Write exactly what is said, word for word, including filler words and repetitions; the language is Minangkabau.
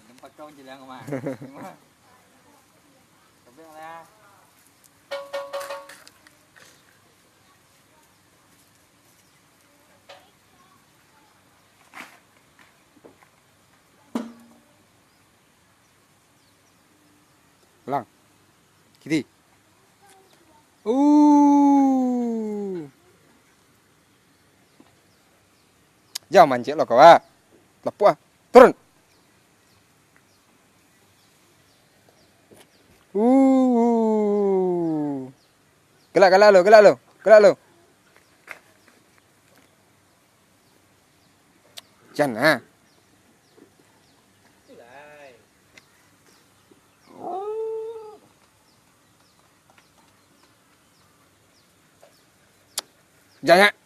Dempa kau je lah, Mak. Kobek lah. Ulang. Kiri. Uh. Jan mancik lo kau, ah. Lapuak, ah. Turun. Uh. Galak, galak lo, galak lo, galak lo. Jan, ah. Jan, ah.